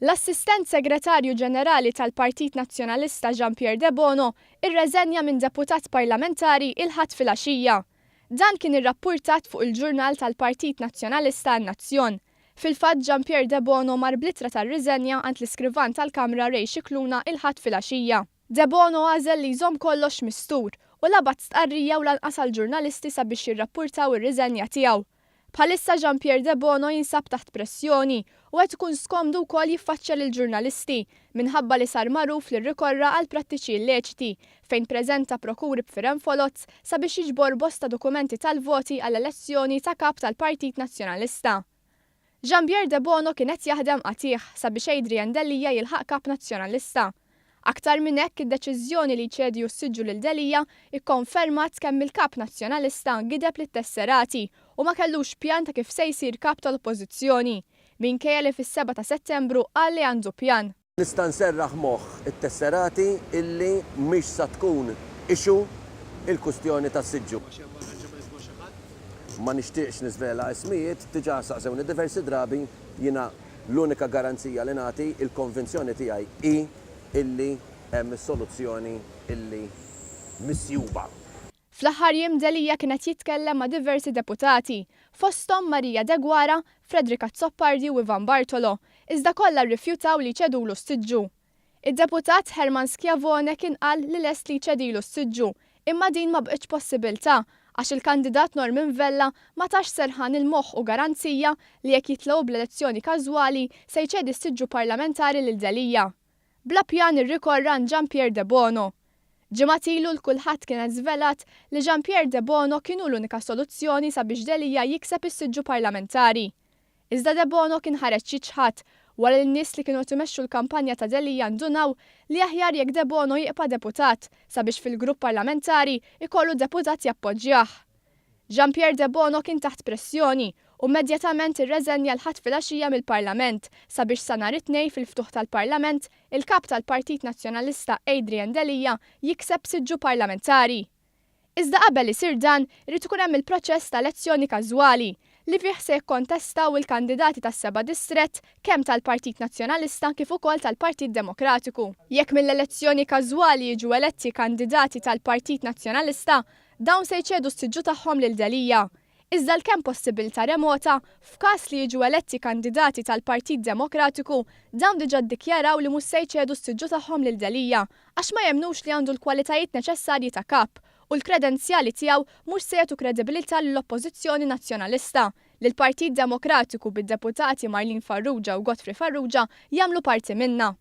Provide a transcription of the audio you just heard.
L-Assistent Segretarju Ġenerali tal-Partit Nazzjonalista Jean Pierre Debono rreżenja minn deputat parlamentari il-Ħadd filgħaxija. Dan kien irrappurtat fuq il-ġurnal tal-Partit Nazzjonalista N-Nazzjon. Fil-fatt Jean Pierre Debono mar bl-ittra tar-riżenja għand l-Iskrivan tal-Kamra Ray Scicluna il-Ħadd filgħaxija. Debono għażel li jżomm kollox mistur u la bagħat stqarrija u lanqas għall-ġurnalisti sabiex jirrappurtaw ir-riżenja tiegħu. Bħalissa Jean Pierre Debono jinsab taħt pressjoni u qed ikun skomdu wkoll jiffaċċja lill-ġurnalisti minħabba li sar magħruf li rrikorra għal prattiċi illeċiti fejn preżenta prokuri b'firem foloz sabiex jiġbor bosta dokumenti tal-voti għall-elezzjoni ta' Kap tal-Partit Nazzjonalista. Jean Pierre Debono kien qed jaħdem qatigħ sabiex Adrian Delia jilħaq Kap Nazzjonalista. Aktar minn hekk, id-deċiżjoni li jċedi hu s-siġġu lil Delia ikkonfermat kemm il-Kap Nazzjonalista gideb lit-tesserati u ma kellux pjan ta' kif se jsir Kap tal-Oppożizzjoni, minkejja li fis-sebgħa ta' Settembru qal li għandu pjan. Nista' nserraħ moħħ it-tesserati illi mhix sa tkun issue il-kwistjoni tas-siġġu. Ma nixtieqx niżvela ismijiet, diġà saqsewni diversi drabi, jiena l-unika garanzija li nagħti, il-konvinzjoni tiegħi hi illi hemm is-soluzzjoni illi misjuba. Fl-aħħar jiem Delia kien qed jitkellem ma' diversi deputati, fosthom Maria Deguara, Frederick Azzopardi u Ivan Bartolo, iżda kollha rrifjutaw li jċedulu s-siġġu. Id-deputat Hermann Schiavone kien qal li lest li jċedilu s-siġġu, imma din ma bqitx possibiltà għax il-kandidat Norman Vella ma tax serħan il-moħħ u garanzija li jekk jitlgħu bl-elezzjoni każwali se jċedi s-siġġu parlamentari lil Delia. Bla pjan irrikorra għand Jean Pierre Debono. Ġimgħat ilu l-Kulħadd kienet żvelat li Jean Pierre Debono kien hu l-unika soluzzjoni sabiex Delia jikseb is-siġġu parlamentari. Iżda Debono kien ħareġ jiċħad wara li n-nies li kienu qed imexxu l-kampanja ta' Delia ndunaw li aħjar jekk Debono jiqpa' deputat sabiex fil-grupp parlamentari jkollu deputat jappoġġjah. Jean Pierre Debono kien taħt pressjoni u mmedjatament irreżenja l-Ħadd filgħaxija mill-Parlament sabiex sa nhar it-Tnejn fil-ftuħ tal-Parlament il-Kap tal-Partit Nazzjonalista Adrian Delia jikseb siġġu parlamentari. Iżda qabel isir dan, irid ikun hemm il-proċess ta' elezzjoni każwali, li fih se jikkontestaw il-kandidati tas-seba' distrett kemm tal-Partit Nazzjonalista kif ukoll tal-Partit Demokratiku. Jekk mill-elezzjoni każwali jiġu eletti kandidati tal-Partit Nazzjonalista, dawn se jċedu s-siġġu tagħhom lil Delia. Iżda għalkemm possibilità remota, f'każ li jiġu eletti kandidati tal-Partit Demokratiku, dawn diġà ddikjaraw li mhux se jċedu s-siġġu tagħhom lil Delia għax ma jemmnux li għandu l-kwalitajiet neċessarji ta' Kap u l-kredenzjali tiegħu mhux se jagħtu kredibilità lill-Oppożizzjoni Nazzjonalista, li l-Partit Demokratiku bid-Deputati Marlene Farrugia u Godfrey Farrugia jagħmlu parti minnha.